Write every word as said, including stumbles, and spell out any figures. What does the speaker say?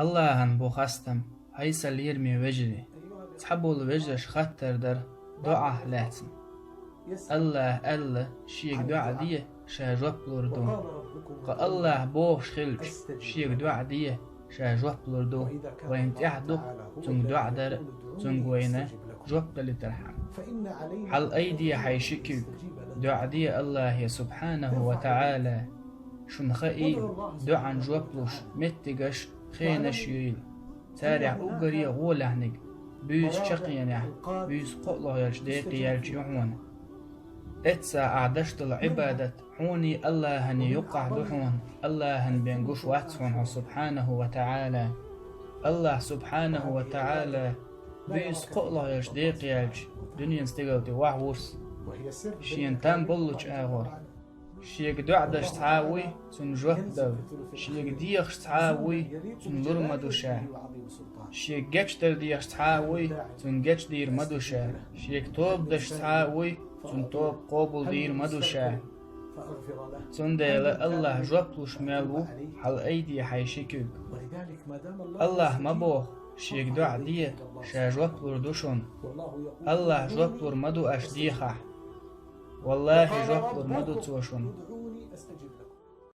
Аллахьан бу хастам, хьайсал лераме вежарий. Цхьабола вежарша хаттар дар доӀах лаьцна. Аллахьа аьлла, шега доӀа де, ша жоп лур ду. Ткъа Аллахьа бохуш хилча, шега доӀа де, ша жоп лур ду. Вайна тӀехь ду-кх цуьнга доӀа дар, цуьнга вайна жоп далийтархьама. Хьала айде хьайн ши куьг, доӀа де Аллахье, субхьанаху ва таӀала. Шуна хаий, доӀан жоп луш меттигаш, хенаш юйла. Царех уггаре гӀолехьниг буьйса чаккхенехь, буьйса кхоалгӀа йолчу декъе яьлча ю хьуна. Эццахь ахь деш долу Ӏибадат хьуний Аллахьаний юккъахь ду хьуна, Аллахьан бен гуш вац хьуна хьо, субхьанаху ва таӀала. Аллахь, субхьанаху ва таӀала, буьйса кхоалгӀа йолчу декъе яьлча, дуьненан стигала тӀе охьавуьсу. Шена там боллучу агӀор. Шега доӀа деш цхьа а вуй, цунна жоп дала, шега дехаш цхьа а вуй, цунна лур ма ду ша. Шега гечдар дехаш цхьа а вуй, цунна гечдийр ма ду ша. Шега тоба деш цхьа а вуй, цунна тоба къобалдийр ма ду ша. Цундела Аллахь жоп луш мел ву, хьала айде хьайн ши куьг. Аллахь ма боху, шега доӀа де, ша жоп лур ду шуна. Аллахь жоп лур ма ду аша дехахь. Валлахьи, жоп лур ма ду Цо шуна.